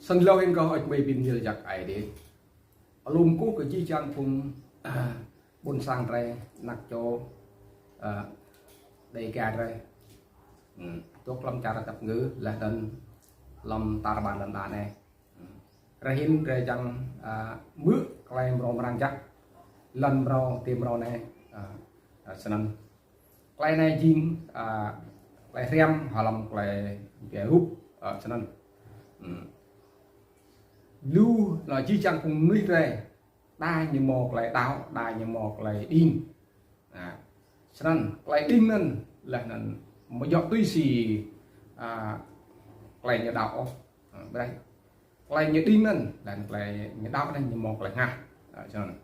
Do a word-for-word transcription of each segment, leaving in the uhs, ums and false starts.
Snăn lŏ hĭn kơ hơêč mei bin yăl jăk Aê Diê. Alum kuh kơ jih jang phung, ah, ƀuôn sang drei, anak čô, ah, Đêga drei. Hmm, dôk hlăm čar tăp ngư, leh anăn hlăm tar ƀar lăn ala anei. Hmm. Rơhĭn drei čiăng, ah, mơ̆ klei mrâo mrang jăk, lăn mrâo, ti mrâo anei, ah, ah, snăn. Klei anei jing, ah, klei hriăm hlăm klei bi rup, ah, snăn. Hmm. Lu lŏ jih jang phung mnuih drei, đa ñu mâo klei đăo, đa ñu mâo klei đing. Ah, snăn klei đing anăn, leh anăn amâo djŏ tui si, ah, klei ñu đăo ôh. Ah, brei klei ñu đing anăn, leh anăn klei ñu đăo anăn ñu mâo klei hngah. Ah, snăn.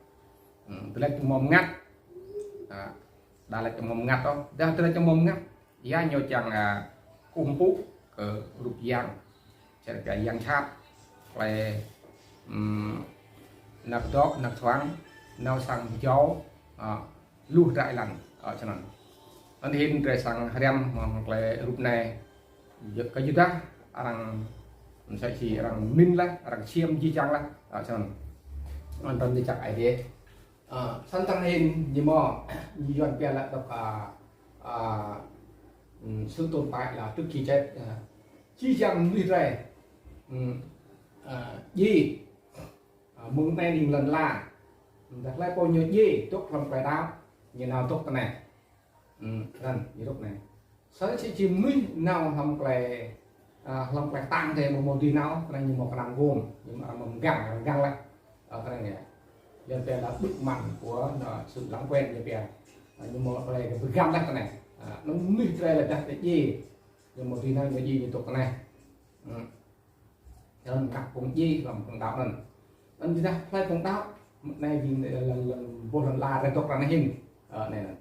Hmm, tơlơi čang mâo mngăt. Ah, đa lĕ čang mâo mngăt ôh. Dah tơlơi čang mâo mngăt, ya ñu čiăng, ah, kkuh mpŭ kơ rup yang. Čar ka yang čhat, klei, hmm, năp dŏ, năp suang, nao sang jâo, ah, lu hdră êlan, ah, snăn. Anăn hĭn drei srăng hriăm mơ̆ng klei rup anei. Kơ yudah arăng msĕ si arăng mĭn leh, arăng ksiêm jih jang leh, ah, snăn. Anăn tăn ti čăk Aê Diê. Ah, snăn tăn hĭn ñu mâo, ñu yuăn pia leh dôk, ah, ah, hmm, sự tồn tại là trước khi chết, ah. Jih jang mnuih drei, hmm, ah, djiê, ah, mơ̆ng anei ning lăn ala. Dah hlei pô ñu djiê, dôk hlăm klei đăo, ñu nao dôk tinei. Hmm, snăn, ñu dôk tinei. Snăn si či mnuih nao hlăm klei, ah, hlăm klei ktang drei amâo mâo dưi nao, tinei ñu mâo knang gum, ñu mâo arăng mgang, arăng mgang leh. Ah, tinei ñu. Yuăn pia là bứt mặn của, ah, sự lãng quên ñu pia. Ah, ñu mâo klei bi găm leh tinei. Ah, anăn mnuih drei leh dah ti djiê, ñu mâo dưi nao, ñu djiê ñu dôk tinei. Hmm. Hlăm ngă phung djiê, hlăm phung đăo anăn. Anăn dah hlei phung đăo, anei jing, ơ, lăn, lăn, boh lăn ala drei dôk ară anei hĭn. Ơ, anei anăn.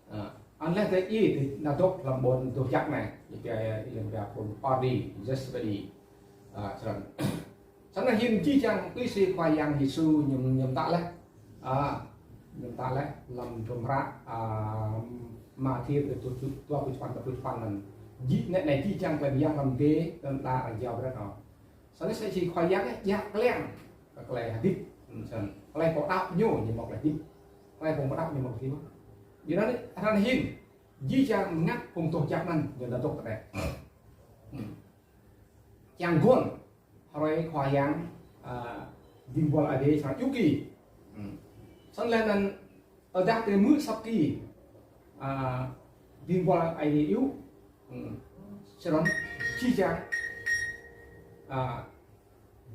Ơ, anăn leh drei djiê, drei nao dôk hlăm ƀuôn doh jăk anei. Ñu pia, ñu pia ƀuôn Pardi, Jezreel. Ơ, snăn. Snăn hĭn jih jang tui si Khua Yang Yêsu ñu, ñu mtă leh. Ah, ñu mtă leh hlăm hdruôm hră, ah, Mathiơ kdrêč dua pluh čpăn, dua pluh čpăn anăn. Jih, anei, anei jih jang klei myang hlăm dê, lăn ala arăng jao brei ôh. Snăn msĕ si Khua Yang djă kliăng kơ klei hdĭp, snăn. Hlei pô đăo ñu, ñu mâo klei hdĭp. Hlei pô amâo đăo ñu amâo mâo klei hdĭp. Ƀiădah anei, ară anei hĭn, jih jang mngăt phung doh jăk anăn, ñu nao dôk tinei. Hmm. Čiăng guôn, hruê Khua Yang, ah, dĭng buăl Aê Diê srăng djŭ ki. Hmm. Snăn leh anăn, tơdah drei hmư̆ asăp ki, ah, dĭng buăl Aê Diê djŭ. Hmm. Snăn, jih jang, ah,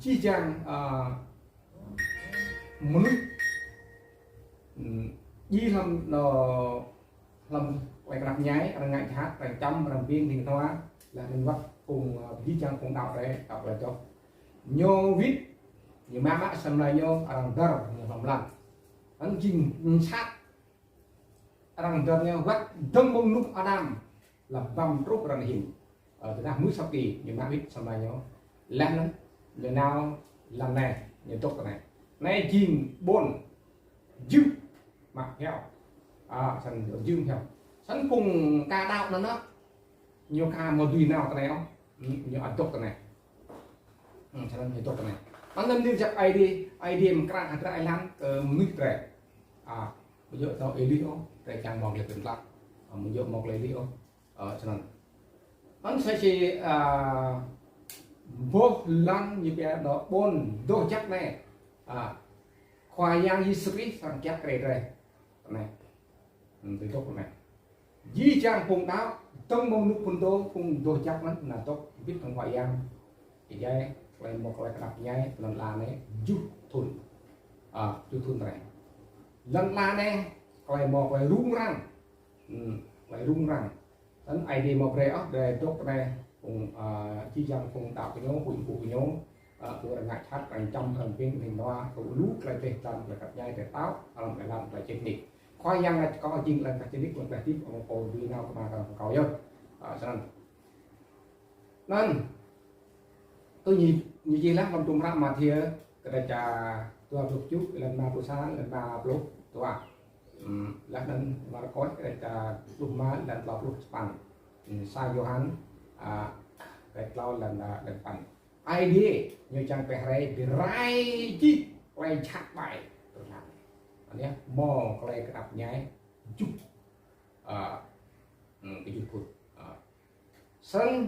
jih jang, ah, mnuih, hmm, djiê hlăm, ơ, hlăm klei knap mñai, arăng ngă jhat, arăng čăm, arăng biêng, hnĭng hnua, leh anăn wăt phung, ơ, jih jang phung đăo drei, đăo klei dôk. Ñu wĭt, ñu mă mă asei mlei ñu, arăng dơr ñu hlăm lăn. Anăn jing msat, arăng dơr ñu wăt dơ̆ng mơ̆ng ênuk Ađam, leh băm truh ară anei hĭn. Ơ, tơdah hmư̆ asăp ki, ñu mă wĭt asei mlei ñu. Leh anăn, ñu nao lăn anei, ñu dôk tinei. Anei jing ƀuôn jưh mă hiao. Ah, snăn jưh hiao. Snăn phung ka đăo anăn, ñu ka amâo dưi nao tinei ôh. Hmm, ñu ăt dôk tinei. Hmm, snăn ñu dôk tinei. Anăn yăl jăk Aê Diê, Aê Diê mkra hdră êlan kơ mnuih drei. Ah, amâo djŏ dŏ êlưih ôh, drei čiăng mâo klei bi mtlaih. Ah, amâo djŏ mâo klei êlưih ôh. Ơ, snăn. Anăn msĕ si, ah, boh lăn ñu pia dŏ ƀuôn doh jăk anei. Ah, Khua Yang Yêsu Krist srăng kiă kriê drei. Anei. Hmm, ti dôk anei. Jih jang phung đăo, dơ̆ng mơ̆ng ênuk phŭn dô, phung doh jăk anăn, nao dôk mbĭt hŏng Khua Yang. Êjai, klei mâo klei knap mñai, lăn ala anei, kjuh thŭn. Ah, kjuh thŭn tinei. Lăn ala anei, klei mâo klei rŭng răng. Hmm, klei rŭng răng. Anăn Aê Diê amâo brei ôh, drei dôk tinei, phung, ah, jih jang phung đăo kơ ñu, phung mpŭ kơ ñu, ah, phung arăng ngă jhat, arăng čăm, arăng biêng, hnĭng hnua, kơ lu klei dleh dlan, klei knap mñai, klei đăo, hlăm klei lăn, klei čih nik. Khua Yang lač kâo jing lăn, klei čih nik, klei hdĭp, amâo kâo dưi nao kơ Ama kơ kâo yơh. Ah, snăn. Anăn, tui ñu, ñu čih leh hlăm hdruôm hră Mathiơ, kdrêč, ah, dua pluh kjuh, êlan êma pluh sa, êlan êma pluh dua. Hmm, leh anăn Markôs, kdrêč, ah, pluh êma, êlan tlâo pluh sa păn. Hmm, sa Yôhan, ah, kdrêč tlâo, êlan, ah, êlan păn. Aê Diê ñu čiăng pĕ rai bi rai jih klei jhat ƀai. Tơdah anei mâo klei knap mñai jŭk, a, hmm, kơ jŭk phŭt. A. Snăn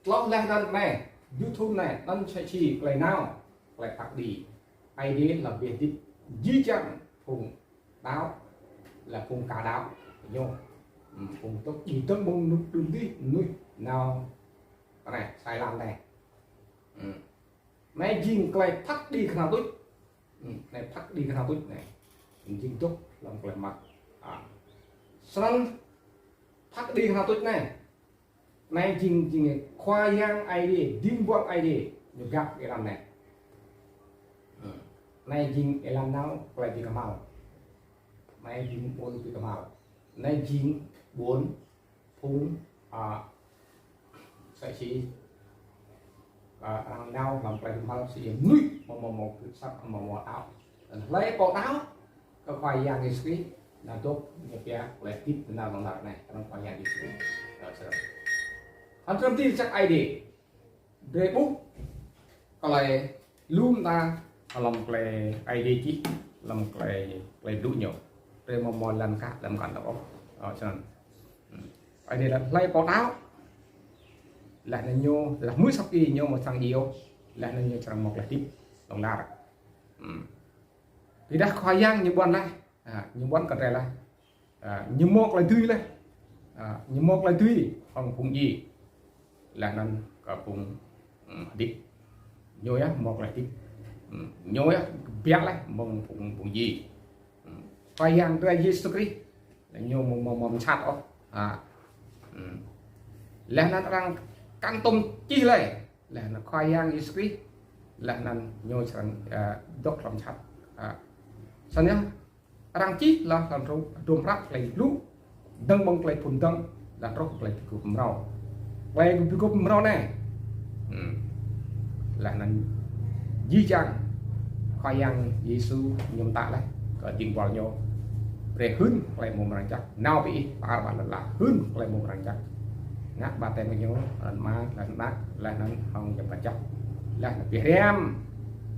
tloh leh anăn anei, YouTube anei, anăn msĕ si klei nao, klei phat kđi. Aê Diê lač bi hdĭp jih jang phung đăo, leh phung ka đăo, ñu, hmm, phung tŭk jih dơ̆ng mơ̆ng mnuih đưm dih, mnuih nao, anei, sa êlan anei. Hmm. Anei jing klei phat kđi knhal tuč. Hmm, anei phat kđi knhal tuč anei. Jing dôk hlăm klei mă. A. Snăn phat kđi knhal tuč anei. Anei jing, jing Khua Yang Aê Diê, dĭng buăl Aê Diê, ñu găp êlan anei. Hmm. Anei jing êlan nao klei bi kmhal. Anei jing ƀuôn bi kmhal. Anei jing ƀuôn phung, a, msĕ si, a, arăng nao hlăm klei bi kmhal si mnuih, mâo, mâo, mâo gưt asăp, mâo, mâo đăo. Hlei pô đăo kơ Khua Yang Yêsu Krist, nao dôk ñu pia klei hdĭp nanao hlŏng lar anei, knŏng Khua Yang Yêsu Krist. Ơ, snăn. Hlăm tram ti čăk Aê Diê. Drei ƀuh klei lu mta hlăm klei Aê Diê čih, hlăm klei, klei blŭ ñu. Drei mâo mâo lăn kah, lăn kah ôh. Ơ, snăn. Hmm. Aê Diê lač hlei pô đăo. Leh anăn ñu, leh mnuih sap ti ñu mâo sang djiêu. Leh anăn ñu srăng mâo klei hdĭp hlŏng lar. Hmm. Tơdah Khua Yang ñu ƀuăn leh. A, ñu ƀuăn kơ drei leh. A, ñu mâo klei dưi leh. A, ñu mâo klei dưi hŏng phung djiê. Leh anăn kơ phung, hmm, hdĭp. Ñu yơh mâo klei hdĭp. Hmm, ñu yơh kbiă leh mơ̆ng phung, phung djiê. Hmm. Khua Yang drei Yêsu Krist. Ñu mâo, mâo, mâo msat ôh. A. Hmm. Leh anăn arăng kăn tuôm čih lei. Leh anăn Khua Yang Yêsu Krist. Leh anăn ñu srăng, a, dôk hlăm msat. A. Snăn yơh. Arăng čih leh hlăm hdruôm, hdruôm hră klei blŭ, dơ̆ng mơ̆ng klei phŭn dơ̆ng, leh truh klei bi guôp mrâo. Klei bi guôp mrâo anei. Hmm. Leh anăn jih jang Khua Yang Yêsu ñu mtă leh kơ dĭng buăl ñu. Brei hưn klei mrâo mrang jăk, nao bi ih, tar ƀar lăn ala, hưn klei mrâo mrang jăk. Ngă ƀaptem ñu, lăn Ama, lăn Anak, leh anăn hŏng Yang Mngăt Jăk. Leh anăn bi hriăm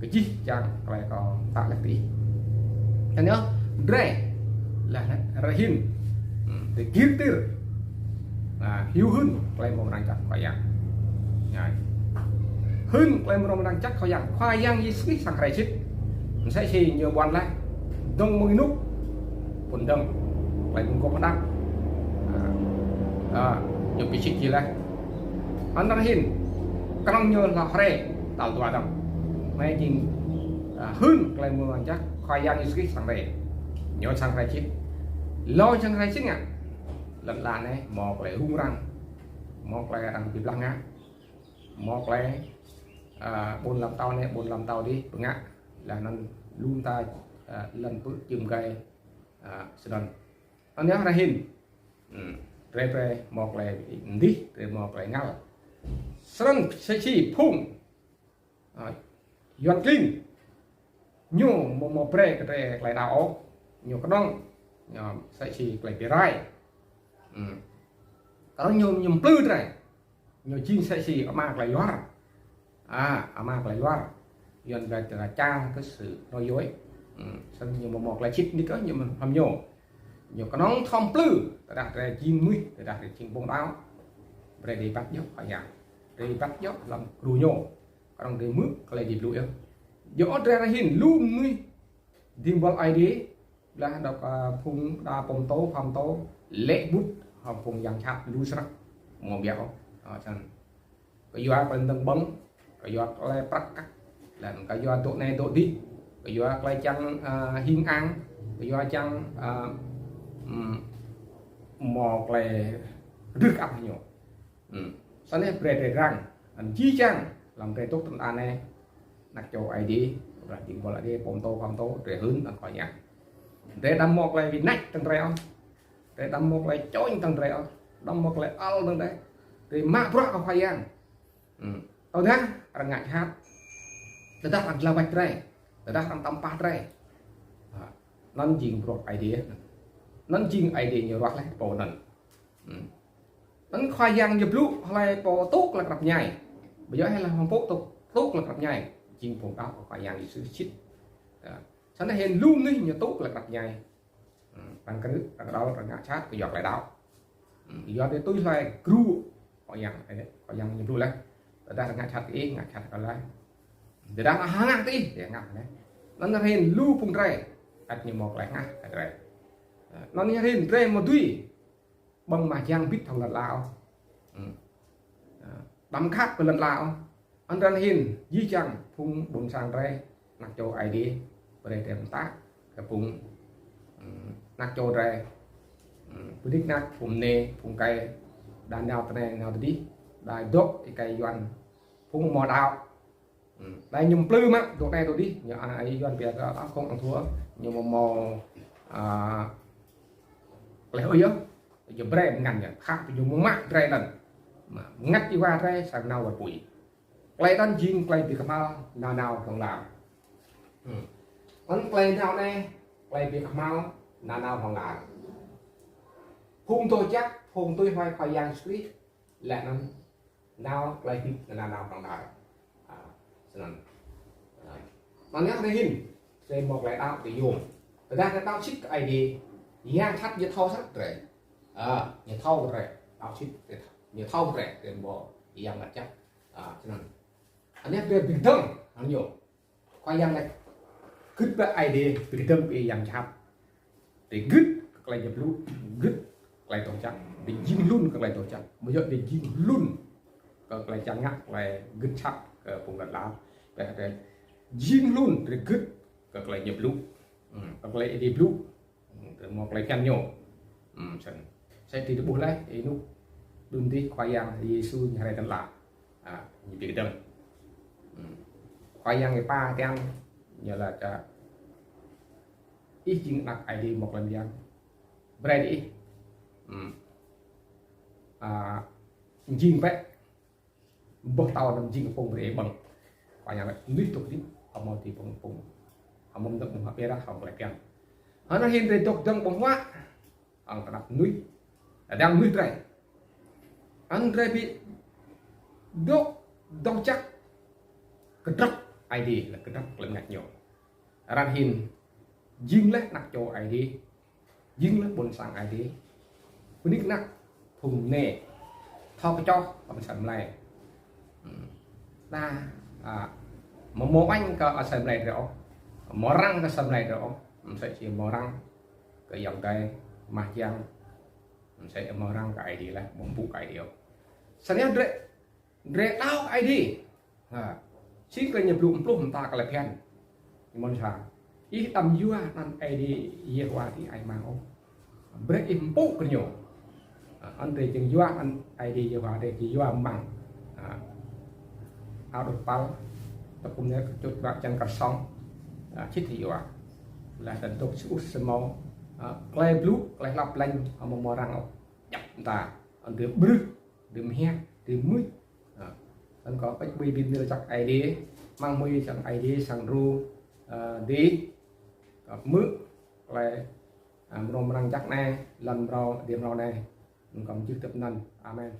kơ jih jang klei kâo mtă leh kơ ih. Anăn yơh, drei, leh anăn drei hĭn. Hmm, drei gĭr tir. A, hiu hưn klei mrâo mrang jăk Khua Yang. Anei. Hưn klei mrâo mrang jăk Khua Yang. Khua Yang Yêsu Krist srăng rai sĭt. Msĕ si ñu ƀuăn leh. Dơ̆ng mơ̆ng ênuk. Phŭn dơ̆ng. Klei bi guôp mdăp. A, a, ñu bi sĭt jih leh. Anăn hĭn, knŏng ñu lŏ hriê tal dua dơ̆ng. Anei jing, a, hưn klei mrâo mrang jăk Khua Yang Yêsu Krist srăng hriê. Ñu srăng hriê sĭt. Lŏ srăng hriê sĭt ngă. Lăn ala anei mâo klei rŭng răng. Mâo klei arăng bi blah ngă. Mâo klei, a, ƀuôn ala mtao anei, ƀuôn ala mtao dih, bi ngă. Leh anăn lu mta, a, lăn pưk čưm gai, a, snăn. Anăn yơh drei hĭn. Hmm. Drei, drei mâo klei mdih, drei mâo klei ngăl. Snăn msĕ si phung, a, Yuăn klin. Ñu mâo, mâo brei kơ drei klei đăo ôh. Ñu knŏng, ñu msĕ si klei bi rai. Hmm. Knŏng ñu, ñu mplư drei. Ñu jing msĕ si ama klei luar. A, ama klei luar. Yuăn lač là cha cái sự nói dối. Hmm, snăn ñu mâo mâo klei sĭt nik ôh ñu mâo hŏng ñu. Ñu knŏng thâo mplư, tơdah drei jing mnuih, tơdah drei jing phung đăo. Brei drei êbat djŏ Khua Yang. Drei êbat djŏ hlăm gru ñu. Knŏng drei hmư̆ klei ñu blŭ yơh. Djŏ drei hĭn lu mnuih dĭng buăl Aê Diê, leh dôk, a, phung đa pô mtô, phung mtô, lĕ bŭt, hŏng phung yang jhat lu snăk, mâo biă ôh. A, snăn. Kyua klei mdơ̆ng ƀơ̆ng, kyua klei prăk kăk, leh anăn kyua dôk anei dôk dih, kyua klei čiăng, a, hing ang, kyua čiăng, a, ừm, mâo klei rưh kăp ñu. Hmm. Snăn brei drei răng. Anăn jih jang hlăm drei dôk tơnăn anei. Anak čô Aê Diê, ƀiădah dĭng buăl Aê Diê, pô mtô, phung mtô, drei hưn anăn Khua Yang. Drei đăm mâo klei bi nač tơ̆ng drei ôh. Drei đăm mâo klei čôñ tơ̆ng drei ôh. Đăm mâo klei ăl tơ̆ng drei. Drei mă bruă kơ Khua Yang. Hmm. Tơdah arăng ngă jhat. Tơdah arăng dlao wač drei. Tơdah arăng tăm pah drei. Ha. Anăn jing bruă Aê Diê. Anăn jing Aê Diê ñu ruah leh pô anăn. Hmm. Anăn Khua Yang ñu blŭ hlei pô tŭ klei knap mñai. Ƀiădah hĕ lah hŏng pô tŭ, tŭ klei knap mñai, jing phung đăo kơ Khua Yang Yêsu sĭt. Snăn hĭn lu mnuih ñu tŭ klei knap mñai. Arăng krư̆, arăng đăo, arăng ngă jhat kyua klei đăo. Kyua drei tui hlue gru Khua Yang, Khua Yang ñu blŭ leh. Tơdah arăng ngă jhat kơ ih, ngă jhat kơ leh. Tơdah arăng hngah kơ ih, arăng hngah leh. Anăn hĭn lu phung drei, ăt ñu mâo klei hngah kơ drei. Anăn hĭn drei amâo dưi ƀơ̆ng mah jiăng bĭt hŏng lăn ala ôh. Đăm khăp kơ lăn ala ôh. Anăn hĭn, jih jang phung ƀuôn sang drei, anak čô Aê Diê, brei drei mtă kơ phung, anak čô drei, phung nik nak, phung mniê, phung êkei, đa nao tinei nao tidih, đa dôk êkei Yuăn, phung amâo đăo. Đa ñu mplư mă, dôk anei dôk dih, ñu ai Yuăn pia kơ ăt không ăn thua, ñu amâo mâo, a, klei ôh yơh, ñu brei mngăt ñu, khăp ñu mă drei lăn. Mngăt êwa drei srăng nao wăt pui. Klei anăn jing klei bi kmhal nanao hlŏng lar. Anăn klei nao anei, klei bi kmhal nanao hlŏng lar. Phung doh jăk, phung tui hlue Khua Yang Yêsu Krist, leh anăn nao klei hdĭp nanao hlŏng lar. Snăn. Anăn hĭn, drei mâo klei đăo ti yôm. Tơdah drei đăo sĭt kơ Aê Diê, yang jhat ñu thâo srăng drei. Ñu thâo drei, đăo sĭt, ñu thâo drei, drei mâo yang ngă jăk. Snăn. Anăn drei bi kdơ̆ng, anăn ñu. Khua Yang lač, gưt bĕ Aê Diê, bi kdơ̆ng bĕ yang jhat. Drei gưt kơ klei ñu blŭ, gưt klei doh jăk, drei jing hlŭn kơ klei doh jăk. Amâo djŏ drei jing hlŭn kơ klei čiăng ngă, klei gưt jhat kơ phung lăn ala. Drei jing hlŭn, drei gưt kơ klei ñu blŭ. Kơ klei Aê Diê blŭ. Drei mâo klei bhiăn ñu. Snăn. Msĕ si drei ƀuh leh, ênuk đưm dih Khua Yang Yêsu ñu hriê ti lăn ala. Ñu bi kdơ̆ng. Khua Yang êpa tian ñu lač, ih jing anak Aê Diê mâo klei myang. Brei diih. Jing bĕ. Boh tâo anăn jing kpŭng brei ƀơ̆ng. Khua Yang lač, mnuih dôk hdĭp, amâo ti ƀơ̆ng kpŭng. Amâo mdăp mơ̆ng hŏng ƀiădah hŏng klei bhiăn. Anăn hĭn drei dôk dơ̆ng ƀơ̆ng huă. Hŏng knap mnuih. Adang mnuih drei. Anăn drei bi dôk doh jăk. Kdrăp Aê Diê, leh kdrăp klei mngăt ñu. Arăng hĭn jing leh anak čô Aê Diê. Jing leh ƀuôn sang Aê Diê. Phung nik nak, phung mniê. Thâo kčoh kơ asei mlei. Đa, a, amâo mâo uêñ kơ asei mlei drei ôh. Amâo răng kơ asei mlei drei ôh. Msĕ si amâo răng kơ ayŏng adei, mah jiăng. Msĕ amâo răng kơ Aê Diê leh, amâo mpŭ kơ Aê Diê ôh. Snăn drei, drei đăo Aê Diê. Ha. Si klei ñu blŭ mplư mta klei bhiăn. Ñu mơ̆n sa. Ih đăm yua anăn Aê Diê Yêhôwa diih ai mang ôh. Brei ih mpŭ kơ ñu. Ha, anăn drei jing yua anăn Aê Diê Yêhôwa drei jing yua mang. Ha. Ao đup pal. Tơpŭm ñu kčŭt brak čan kăr sŏng. Ha, sĭt yua. Leh anăn dôk si ŭs si mâo. Ha, klei blŭ, klei hlăp lĕñ, amâo mâo răng ôh. Djăp mta. Anăn drei ƀrưh, drei mhiăk, drei mưč. Ha. Snăn kâo pĕč ƀuh bi mni lač jăk Aê Diê, mơ̆ng mui jăk Aê Diê, srăng đru, a, diih, kơ hmư̆, klei, a, mrâo mrang jăk anei, lăn mrâo, adiê mrâo anei. Anăn kâo mjưh tăp anăn. Amen.